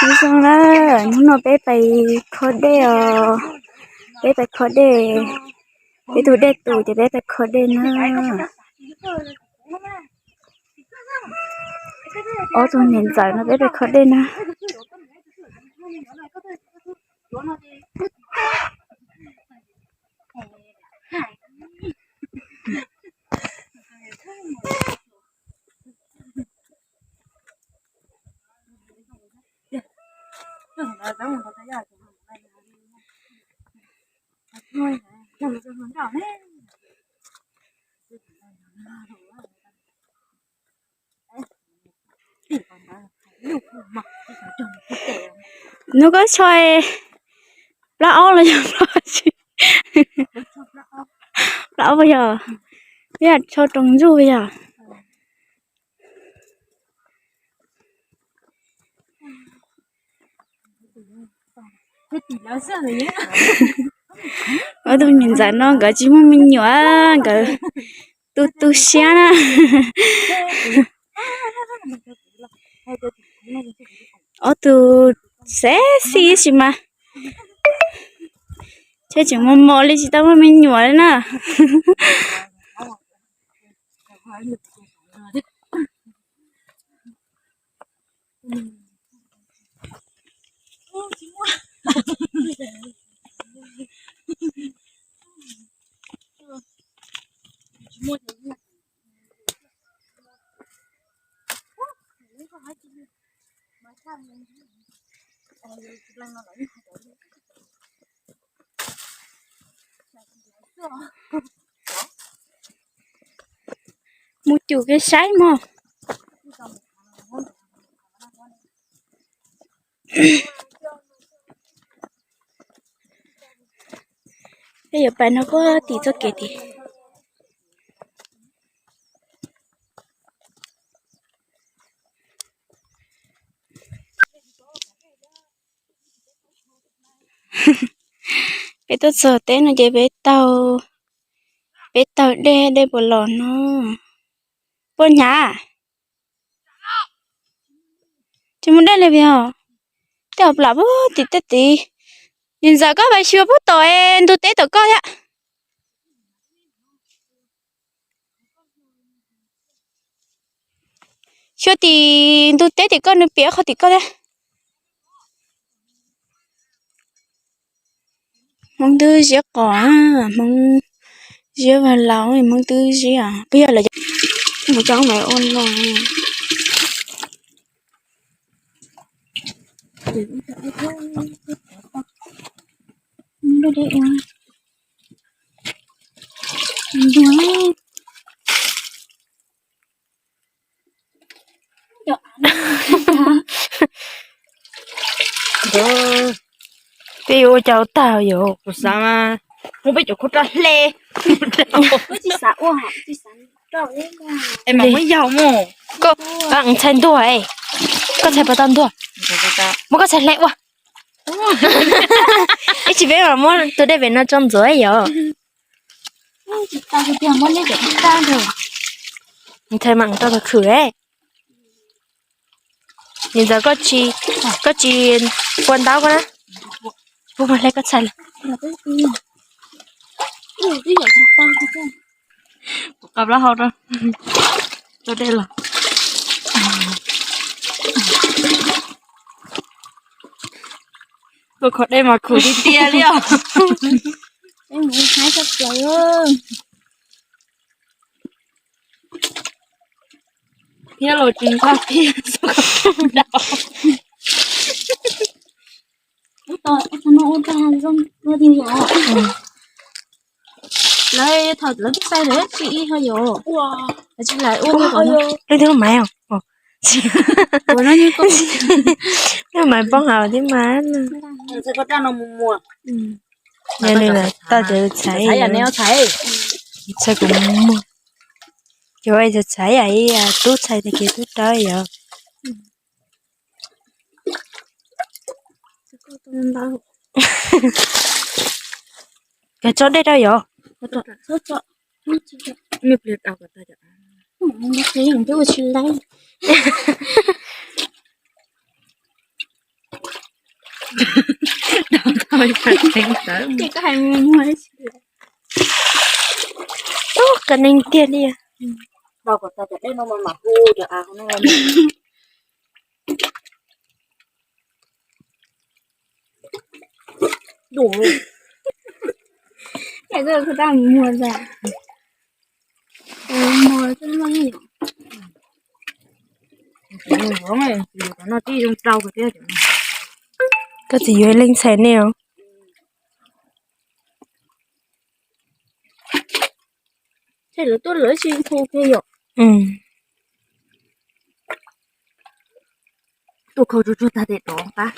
Nyob zoo na, hnub no peb pais khob dej os. Peb pais khob dej, peb tus dej tus ces peb pais khob dej na. Ob tug niam ntxawm no peb pais khob dej na. Hnub koj tshoi plaub aub los yog plaub tsi? Plaub aub yog, yog tshoi roos ntsuj yog. Ob tug niam ntxawm no nkawd tsis muaj me nyuam, nkawd tu tu siab na. Ob tug sexy tab sis mas, ces tseem mos mos li tsis tau muaj me nyuam li na. Mus cum kev saib mog. Peb yuav pais no puag tim txoj kev tid. Peb tuaj txog teb no ces peb taug, peb taug dej, dej puas los no. Puas hnyav? Tsis muaj dej li puas yog? Tej plam puag tim tej tid. Niam ntxawm koj pais xyuas puag tom ntug teb tom koj thiab. Xyuas tim ntug teb tim koj, nws piam qhov tim koj thiab. Hmoob twb ziab qos, Hmoob ziab vag laus, Hmoob twb ziab. Puas yog lawv mus tso ma ua no. Peb yuav ua cas tag yom, kuv xav mas muab peb cov khaub rab hle. Es mas muab yaug mus. Koj txhais ntuag, koj txhais puas tau ntuag? Muab koj txhais hle ua. Ib tsam peb mam muab tus dej pem no tso ntxuav yom. Ntxhais mam rau tau khwm. Niam ntxawm koj tsis, koj tsis pua ntaub koj na. Pua hle koj txhais lawm. Kuv qab plaub hau rau, rau dej los. Tuaj kho dej mas khwm tiag tiag li os. Thiab los tsis nqag thiab. Lawv thaum lawv twb xav lawv tsis ib ho yom. Lawv tsis lam ua li. Lub twb maiv os. Lub maiv poob hauv twb maiv. Yog li tau cov txhais, txhais kuv muag. Cov txhais, tub txhais tag kis tub rawv yom. Koj tso dej rau yom. Ces koj hais muag muag. Ub, qias neeg tiag li. Rau kom tag cov dej no mas mam hu cov av no. Dum. Ces koj kho tag muag ntag. Mos xwb no. Noj tib zoo rau thiab. Koj txiv yuav leej ntxhais ne os. Lawv tuaj lawv tsis hu kiag yom. Tuaj khau tsuag tsuag tag tes tov qab.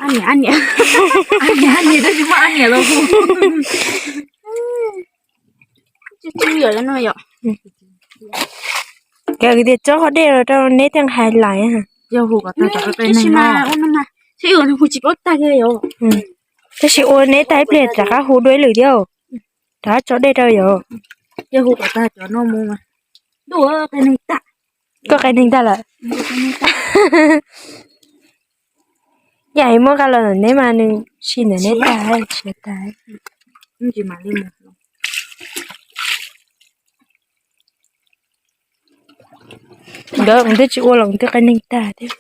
Ab niam, ab niam, ab niam, tab sis muaj ab niam los hu. Cov kwv tij tsob qhov dej rau neb thiaj hais lais. Yog hu kom tag cov qe neeg no. Hu tsis paub tag kiag yom. Tab sis ua neb tag ib pliag rov qab hu dua ib lwm thiab. Rov qab tso dej rau yom. Yog hu kom tag cov no mus. Ntuj, qe neeg tag. Koj qe neeg tag lawm. Yam muab nqa los ntawm neb mas nws sim ntawm neb tag, siav tag. Nkawd twb tsis ua los twb qe neeg tag thiab.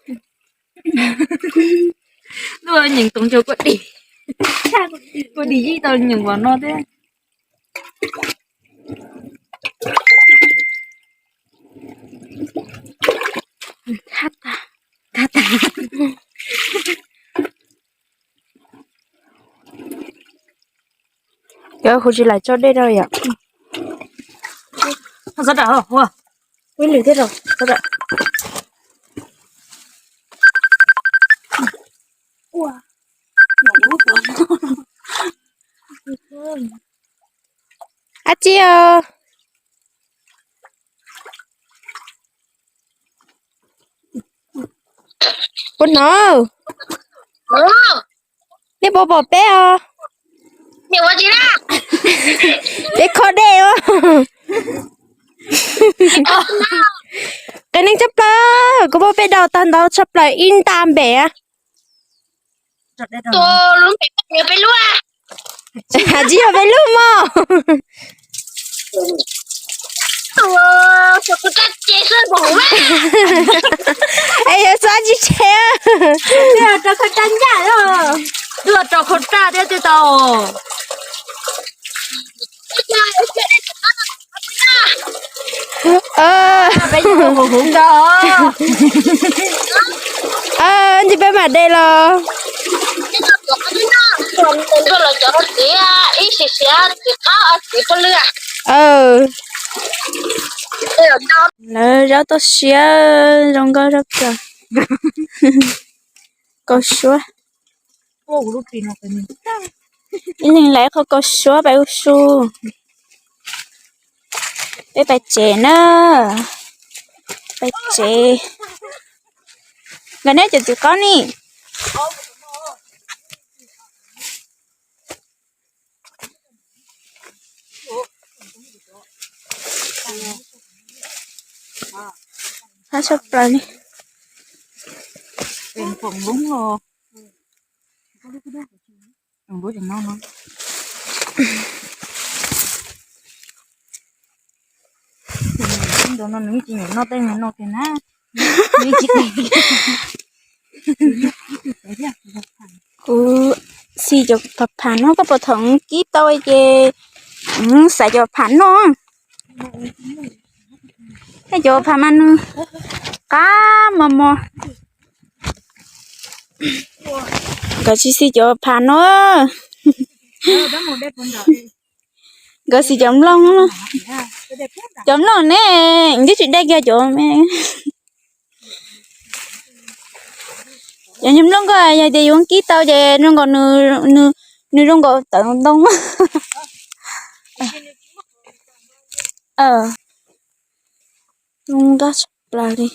Luaj nyeem toov ncaug kuj dim, kuj dim yij tau nyeem npaum no thiab. Cov hu tsis laim tso dej rau yom. Ib lwm thiab rau. Ab tsi os. Ua no, nej puas pom peb os? Peb kho dej os. Qe neeg tshaj plaws, kuv pom peb daus tag ntau tshaj plaws ib nta npem. Tsis yog peb lub mog. Es yog xav tsis tshe. Rau khau raj ncaj, rau khau raj thiab tej tau. Nti peb mam de los. Lawv zaub toj siab zoo nkauj zog kawg. Kaus suab. Ib leeg lawv qhov kaus suab pais ua su. Peb pais tsev na. Pais tsev. Nkawd neb cov txiv qaub ni. Qab tshaj plaws li. Kuv xis cov phav phav no, koj puas thaum kib tau ces xaiv cov phav no. Tej cov phav mas nws qab mos mos. Nkawd tsis xis cov phav no. Nkawd xis cov nplooj. Cov nplooj ne, twb tsis dej kiag cov me. Cov nplooj ko yog tias yuav kib tau ces zoo nkaus nws zoo nkaus tawv ntoo. Zoo nkauj tshaj plaws li.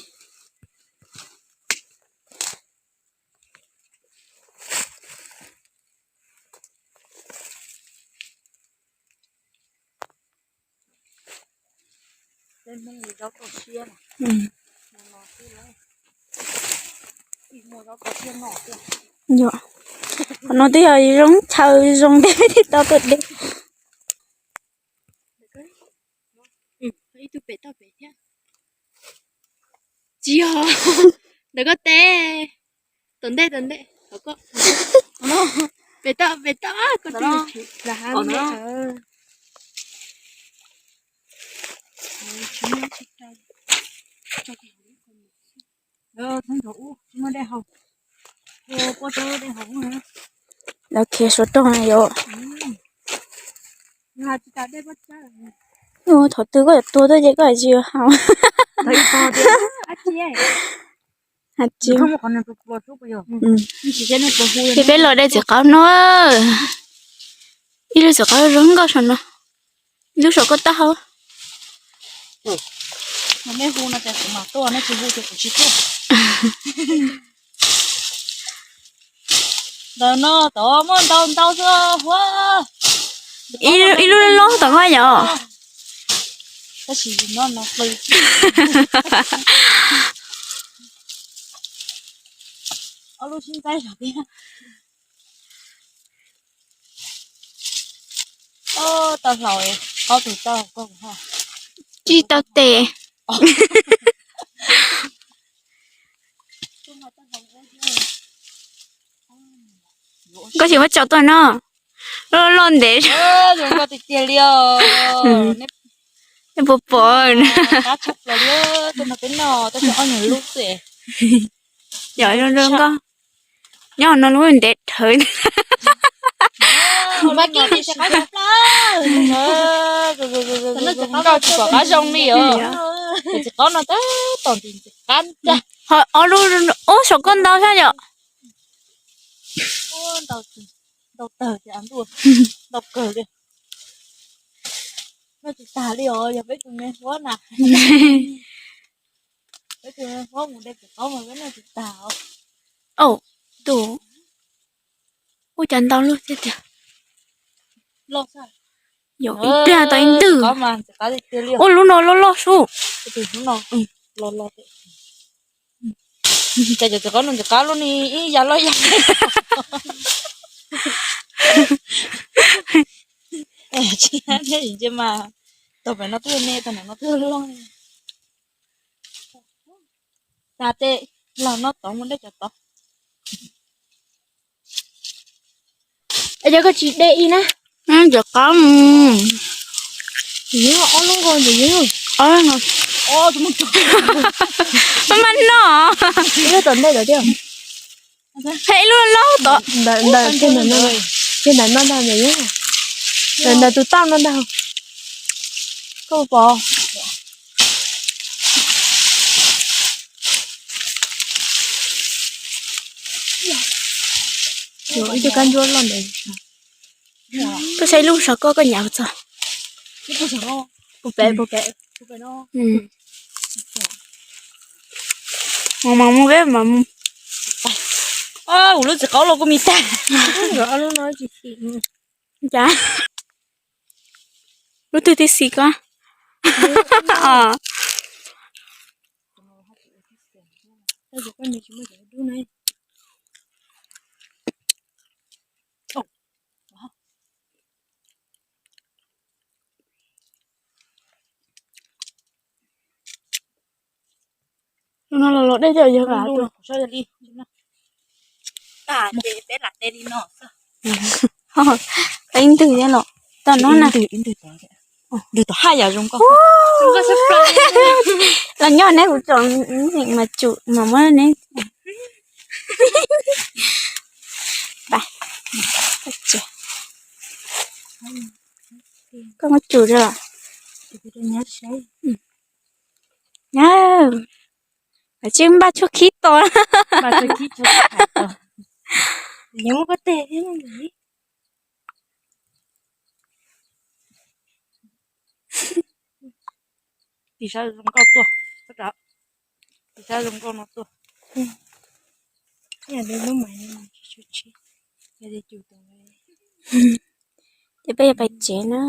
Yog, qhov no twb yog zoo chaw zoo thiab, twb tau tuaj de. Ib tug pem toj pem thiab. Tsis yog, ntawm koj teb. Tom ntej, tom ntej, tom koj. Pem toj, pem toj, koj teb. Lawv khiav suav rooj na yom. Thaum twg koj yuav tuag tuaj ces koj tsis yuav haus. Has tsis, ces peb los de txiv qaub no. Ib lub txiv qaub zoo nkauj saum no, ib lub saum koj taub hau. Ntawm no tod muaj ntau ntau xwb huab. Ib lub loj tom koj yom. Tab sis no no qw. Ob lub sib ntxaib zog thiab. Tau hlaus, qaub tus tau koj. Tsis tau tes. Koj tsis muab tso tuaj no. Loj loj ntev. Zoo nkauj tiag tiag li os. Nej puas pom? Qab tshaj plaws li, tuaj nrog peb noj, tuaj txog ob nyuag lub xwb. Yog zoo zoo nkauj. Nyob no lub ntev dhawv. Nkauj tsis pom qab zoo li os. Txiv qaub no tab tom ntxim ntxim qab ntag. Ho ob lub ub saum koj ntau thiab yom. Ntau tawg, ntau kawg li. Noj tsis tag li os, yog peb tus me huab na. Peb tus me huab mus de txiv qaub mas peb noj tsis tag os. Au, tus, ua cas ntau luaj tiag tiag. Yog ib pliag tau ib ntwg. Ua lub no loj loj sub. Cas cov txiv qaub no ntxim qab lub ni ib yam loj yam. Tsis ntshe mas tau pem no twb me, tau no twb loj. Tas tes los no tod mus dej cov tod. Es cov koj tsis de ib na. Ntxim qab. Ob lub nkaus ntxim. Maj maj no. Ib lub tom ntej tod thiab. Phem ib lub loj tod. Ntawm, ntawm, ntawm no ntag ntxim. Ntawm, ntawm tus tauj no ntag. Koj pom. Ib tug kab ntsuab loj ntawd. Koj saib lub saum koj, koj nyav txog. Puas pem, puas pem. Mas mas mus peb mas mus. Kuv lub txiv qaub los kuj me tag. Cas lub twg tib xis koj. Tus no los los dej coj yog vam tuaj. Ib ntwg thiab los tau no na. Ntwg tom haj yam zoo nkauj. Los nyob neb kuv tsom mas tsum mas muab neb. Koj muab tsum os. Tsis npaj tshuaj khib tos. Tis sab zoo nkauj tuaj, tis sab zoo nkauj no tuaj. Ces peb yuav pais tsev na.